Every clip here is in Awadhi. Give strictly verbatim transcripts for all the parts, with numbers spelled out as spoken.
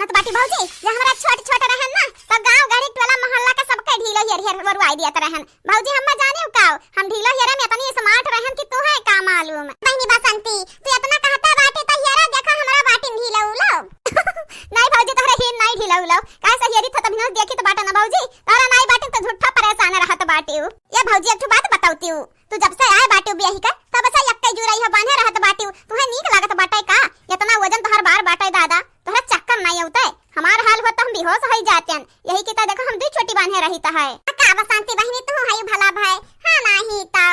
जानत बाटी भौजी, जे हमरा छोट छोट रहन ना, तो गाँव गड़ी टोला मोहल्ला के सबके ढीलो हेर हेर बरुआई दियत रहन। भौजी, हम जाने का, हम ढीलो हेरे में इतनी smart रहन कि तोहे का मालूम। बहिनी बसंती, तू इतना कहता बाटी तो हेरा देखा हमरा बाटी ढीलो उलो। नहीं भौजी, तोहरे हीन नहीं ढीलो उलो। काहे से हेरी तो तभी न देखी तो बाटा ना भौजी, तोहरा नहीं बाटी तो झूठा परेशान रहत बाटी। ये भौजी, एक ठो बात बतावती हूँ, तू जब से आए बाटे बियाही के, तब से यक्के जुरा इहाँ बान्हे रहत बाटे। तुहे नीक लागत बाटे का? इतना वजन तोहर बार बाटे दादा, तोहरा चक्कर नाई अउते। हमार हाल होत हम बेहोश होई जातेन। यही की तो देखो हम दुई चोटी बान्हे रहित है। का बसंती बहिनी तू हई भला भाई? हाँ नाही तो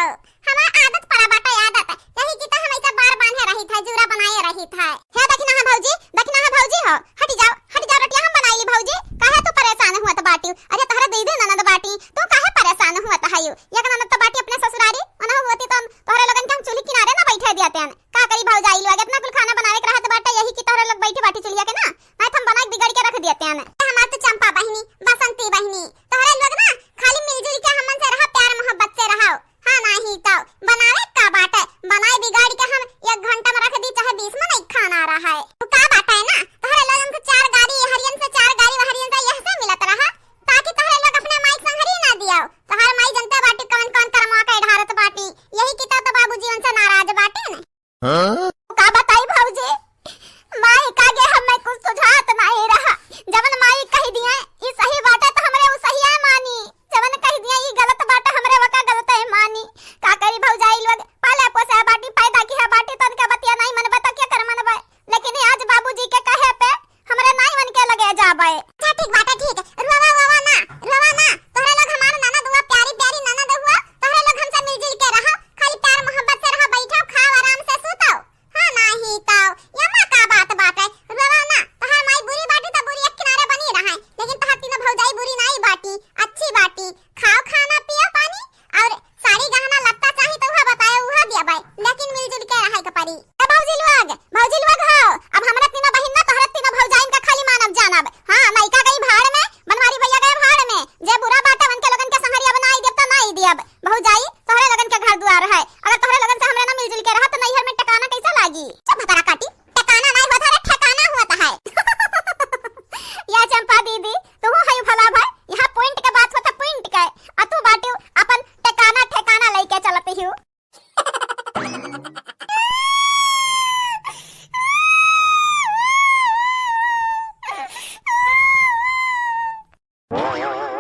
हमार आदत पड़ा बाटे आदत। यही की तो हम ऐसा बार बान्हे रहित है, जुरा बनाए रहित है। हे दखिना है भौजी, दखिना है भौजी हो। हट जाओ, हट जाओ, रोटिया हम बनाई ली भौजी। काहे तू परेशान हुआ तो बाटी? अरे तोहरा दीदी ननद बाटी, तू काहे परेशान हुआ तो हयू? एक ननद तो बाटी अपने ससुरारी, ओनहु होती तो हम तोहरे लोगन के हम चूल्ही किनारे ना बैठे दियातेन। का करी भौजाई लोग, इतना कुल खाना बनावे के रहत बाटे, यही की तोहरे लोग बैठी बाटी चूल्हिया के ना, नहीं तो हम बनाई बिगाड़ के रख दियातेन। हमार तो चंपा बहिनी, बसंती बहिनी, तोहरे लोग ना खाली मिलजुल के हमन से रहा, प्यार मोहब्बत से रहो। हाँ नाही तो बनावे का बाटे, बनाए बिगाड़ के हम एक घंटा में रख दी, चाहे बीस में नहीं खाना रहा है। तो का बाटे ना, तोहरे लोगन से चार गारी हरियन से, चार गारी वहरियन से, यह से मिलत रहा। ताकि तोहरे लोग अपने माई के संघरी ना दियाओ। तोहर माई जनते बाटी कवन कवन करमवा के ढारत बाटी। यही की तो बाबूजी उनसे नाराज बाटे न। हाँ? का बताई भौजी, माई का गे हमें कुछ सुझात नहीं रहा। जवन माई कह दिए, ई सही बाटे तो हमरे उ सहिया मानी। जवन कह दिए, ई गलत बाटे हमरे वका गलते मानी। का करी भौजाई लोग, पाले पोसे बाटी, पैदा किहे बाटी, तन के बतिया नहीं मनबे तो के कर मनबे। लेकिन आज बाबूजी के कहे पे हमरे नाई मन के लगे जाबे। अच्छा ठीक बाटे, ठीक। रोवा, रोवा ना, रोवा ना। तोहरे लोग हमार ननद हुआ, प्यारी प्यारी ननद हुआ। तोहरे लोग हमसे मिलजुल के रहो, खाली प्यार मोहब्बत से रहो, बैठो, खाओ, आराम से सूतो। हाँ नाही तो, ये माँ का बात बाटे। रोवा ना, तोहर माई बुरी बाटी तो बुरी एक किनारे बनी रहे, लेकिन तोहर तीनों भौजाई बुरी नाई बाटी, अच्छी बाटी। खाओ खाना, पियो पानी, और साड़ी गहना लत्ता चाही तो उहा बताए, उहा दिया बाय, लेकिन मिलजुल के रहे के पड़ी। ए भौजी लोग, भौजी लोग हो, अब हमरा तीनों बहिन ना तोहरे तीनों भौजाइन का खाली मानब जानब। हाँ, नयका गई भाड़ में, बनवारी भैया गए भाड़ में, जे बुरा बाटे उनके लोगन के संहरी अब नाई देब तो नाई देब। भौजाई, तोहरे लोगन के घर दुआर है, अगर तोहरे लोगन से हमरे ना मिलजुल के रहा तो नैहर में ठिकाना कैसे लागी? चुप भतरा काटी, ठिकाना नाई होत है रे, ठिकाना होत है। या चंपा दीदी, तू है भला भाई, यहाँ point के बात होता point के, आ तू बाटियो अपन ठिकाना ठिकाना लेके चलती हूँ।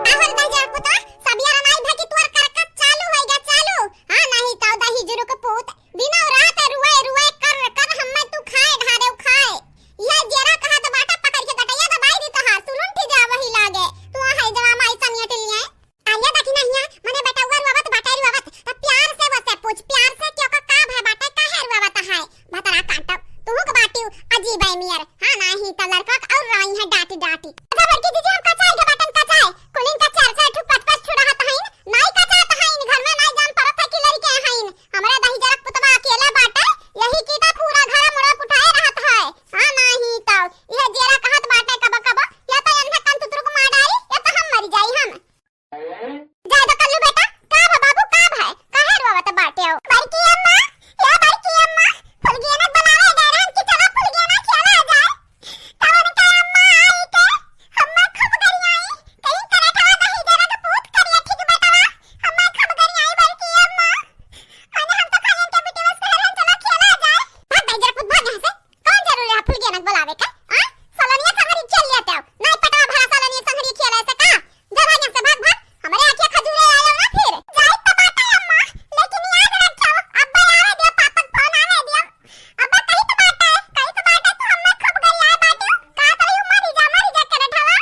आहो रे दहिजरा पुता, सबिया रनाई भा की तोर करकत चालू होइगा, चालू। हाँ, नाही तो दहिजरू के पूत, दिनौ रात रुए, रुए कर, कर हम्मे तू खाए ढारेउ खाए। यह जेरा कहा तो बाटा पकड़ के गटैया दबाई दी तोहार, सुलुन ठी जा वही लागे। तू है जवा माई सनिया टिलिया। आइया देखी ना हिया, मने बेटौआ रुआवत बाटे, रुआवत। त प्यार से वसे पूछ, प्यार से कि ओका का भय बाटे, काहे रुआवत है? भतरा काटब, तुहू के बाटिउ अजीब है मियर। हाँ, नाही त लड़का के और रोई है डांटी, डांटी। अच्छा बड़की दीदी, हम कचाई के बाटन कचाई, कुलिन का चार, चार ठो, पाँच, पाँच ठो रहत हईन, नाही कचात हईन, घर में नाही जान पड़त है कि लड़के हईन। हमरा दहिजरा पुतवा अकेला बाटे, यही की त पूरा घर मुड़ा उठाए रहत है। हाँ, नाही त यह जेरा कहत बाटे कब कब, या त अन्हा कान तुतुर को मार डारी, या त हम मर जाई हम। जाए दो कल्लू बेटा, का भा बाबू, का भा? काहे रोवत बाटे हो? बड़की अम्मा, या बड़की अम्मा, फुलगेना बनावे गए रहन कि चला फुलगेना खेला जाए। तब उनके अम्मा आई के, अम्मा खूब गरियाई, कहीं करे ठवा दहिजरा के पूत करिया ठीक बेटवा, अम्मा खूब गरियाई बड़की अम्मा। अने हम तो खाली के बिटिया से कहलन चला खेला जाए। भाग दहिजरा पूत, भाग यहाँ से। कौन जरूरी है फुलगेनक बोलावे का? आ? सलोनिया संगरी खेल लिया तब। नहीं पटवा भरा सलोनिया संगरी खेले से का? जा भाग यहाँ से, भाग, भाग। हमरे आँखिया खजूरे आयो ना फिर। जाई तो बाटे अम्मा, लेकिन याद रखो, अब्बे आवे दियो, पापा के फोन आवे दियो। अब्बे कही तो बाटे, कही तो बाटे, तू हम्मे खूब गरियाए बाटे। का तरी मरी जा, मरी जा करे ठवा।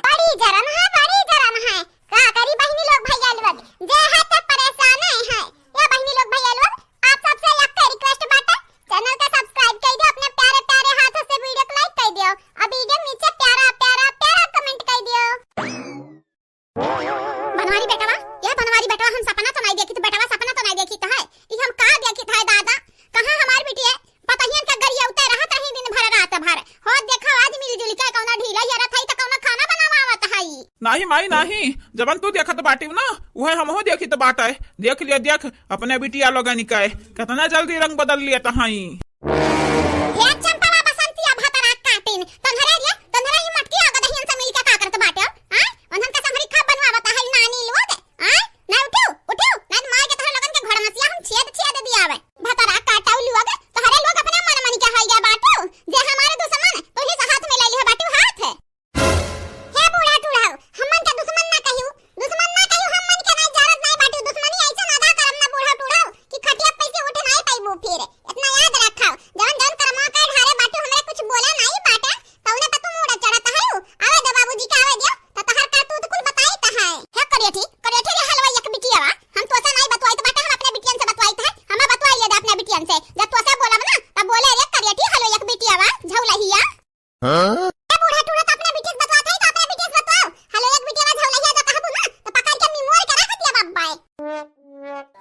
बड़ी जरन है, बड़ी जरन है। का करी बहिनी लोग, भैया लोग, जे है ते परेशान है। ये बहिनी लोग, भैया लोग, आप सबसे एक request बाटे, channel का subscribe कर दियो, अपने प्यारे प्यारे हाथों से video को like कर दियो, और video के नीचे प्यारा प्यारा प्यारा comment कर दियो। बनवारी बेटवा, ये बनवारी बेटवा, हम सपना तो नहीं देखी, तो बेटवा सपना तो नहीं देखी तो है, ये हम का देखी था दादा, कहाँ हमार बिटिया पतहियन के गरियौते रहत रही दिन भर रात भर। हो देखो आज मिलजुल के कौना ढीला हेरत हई त कौना खाना बनावा आवत हई। नाही माई नाही, जवन तू देखत बाटिउ ना उहे हमहू देखित बाटे। देख लिया देख अपने बिटिया लोगन के, कितना जल्दी रंग बदल लिया तहाई। हे चंपवा बसंतिया भतरा हाँ? ए बूढ़ा टूढ़ा, तो अपने बिटिया से बतवात है, तो अपने बिटिया से बतवाओ। हलो, एक बिटिया झौलैया जो कहबू ना, तो पकड़ के निमोर के रख दिया बाप बाय।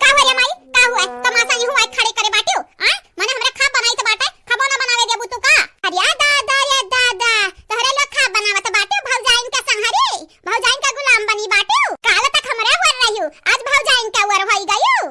का हुआ रे माई, का हुआ? तमाशा यहू आइ खड़े करे बाटिउ, आ? मने हमरा खाब बनाइत बाटे, खाबो ना बनावे देबू तू का? अरे या दादा, या दादा, तोहरे लोग खाब बनावत बाटिउ, भौजाइन का संहरी, भौजाइन का गुलाम बनी बाटिउ। काल तक हमरे वर रहिउ, आज भौजाइन का वर होई गइउ।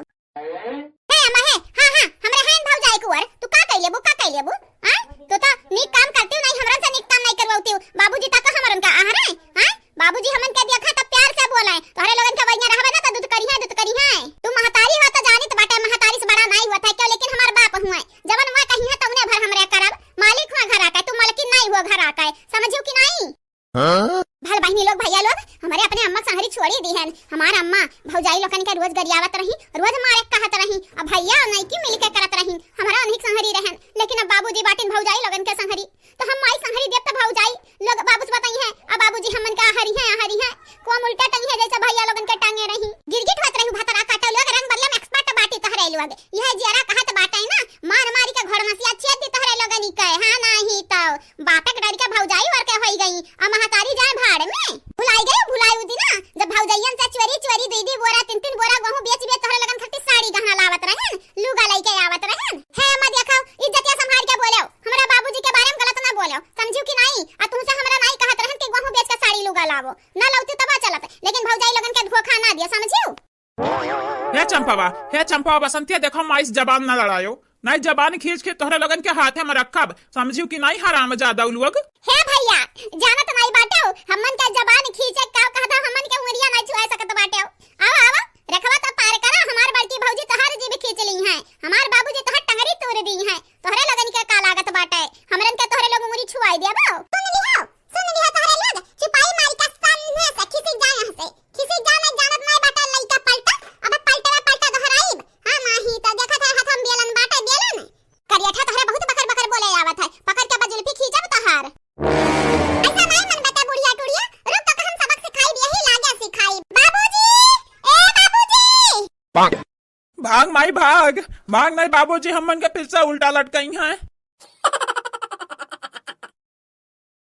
हे अम्मा हे, हाँ, हाँ, हमरा है भौजाई कुंवर, तू का कइ लेबू, का कइ लेबू? हाँ? तू तो नीक काम करतिउ नाहीं, हमरन से नीक काम नाहीं करवतिउ। बाबूजी तक हमरन का आहरे, हाँ? बाबूजी हमन के देखा त प्यार से बोले, तोहरे लोगन के वइया रहबे ना त दुतकरिहैं, दुतकरिहैं। तू महतारी हो त जानित बाटे, महतारी से बड़ा नाहीं होत है केउ, लेकिन हमार बाप हुए, जवन वह कहिहैं तउने भर हमरे करब। मालिक हुआ घरा का, तू मलकिन नाहीं हुआ घरा का, समझिउ कि नाहीं? हाँ? भल बहिनी लोग, भइया लोग, हमरे अपने अम्मा के संहरी छोड़ी दिहन। हमार अम्मा भौजाई लोगन के रोज गरियावत रही, रोज मारे कहत रही। अब भइया अउर नइकी मिल के करत रही, हमरा उन्हीं के संहरी रहन। लेकिन अब बाबूजी बाटिन भौजाई लोगन के संहरी, तो हम माई संहरी देब तो भौजाई लोग बाबू से बतइहैं, अब बाबूजी हमन के आहरिहैं, आहरिहैं। कोम उल्टा टंगिहैं जइसे भइया लोगन के टांगे रही। गिरगिट होत रही भतरा काटे लोग, रंग बदले में expert बाटी तोहरे लोग। यह जियरा कहत बाटे ना, मार मारी के घोड़मसिया छेद दी तोहरे लोगन के, हाँ नाहीं तो। बापे के डर के भौजाई वर के होई गई, आ महतारी जाए भाड़ में। भुलाई गई, भुलाई उ दिना, जब भौजैयन से चोरी चोरी दुई दुई बोरा, तीन तीन बोरा गेहूं बेच बेच तोहरे लोगन खातिर साड़ी गहना लावत रहन, लुगा लइके आवत रहन। हे अम्मा देखो, इज्जतिया संभाल के बोलो, हमरा बाबूजी के बारे में गलत ना बोलो, समझिउ कि नाहीं? आ तुमसे हमरा नाहीं कहत रहन कि गेहूं बेच के साड़ी लुगा लावो, ना लौती तब चलत, लेकिन भौजाई लोगन के धोखा ना दिया, समझिउ? हे चंपावा, हे चंपावा बसंतिया, देखो माई से जबान ना लड़ायो, नाहीं जबान खींच के तोहरे लोगन के हाथे में रखब, समझिउ कि नाहीं हरामजादा लोग? हे भइया, जानत नाहीं बाटेउ, हमन के जबान खींचे का कहत है, हमन के उंगरिया नाहीं छुआ सकत बाटेउ। आवा, आवा, रेखवा तो पार करा, हमार बड़की भौजी तोहार जीभ खींच लिहैं, हमार बाबूजी तोहार टंगरी तूर दिहैं, तोहरे लोगन के का लागत बाटे, हमरन के तोहरे लोग उंगरी छुआई देबो। सुन लिहो, सुन लिहो तोहरे लोग, चुपाई मारी के सामने से खिसी जाए यहाँ से। खिसी जान जानत नाय बाटा लइका पलटा, अब पलटवा पलटा दोहराइब। हाँ माही, त देखत है हाथ में बेलन बाटे, बेलन। करियठा तोहरा बहुत बकर बकर बोले आवत है, पकड़ के बजुल्फी खींचब तोहार। ऐसा नाय मन बता बुढ़िया टुढ़िया, रुक तो हम सबक सिखाइब, यही लागे सिखाइब। बाबूजी, ए बाबूजी। भाग माई भाग, भाग नाय बाबूजी हमन के फिर से उल्टा लटकइहैं।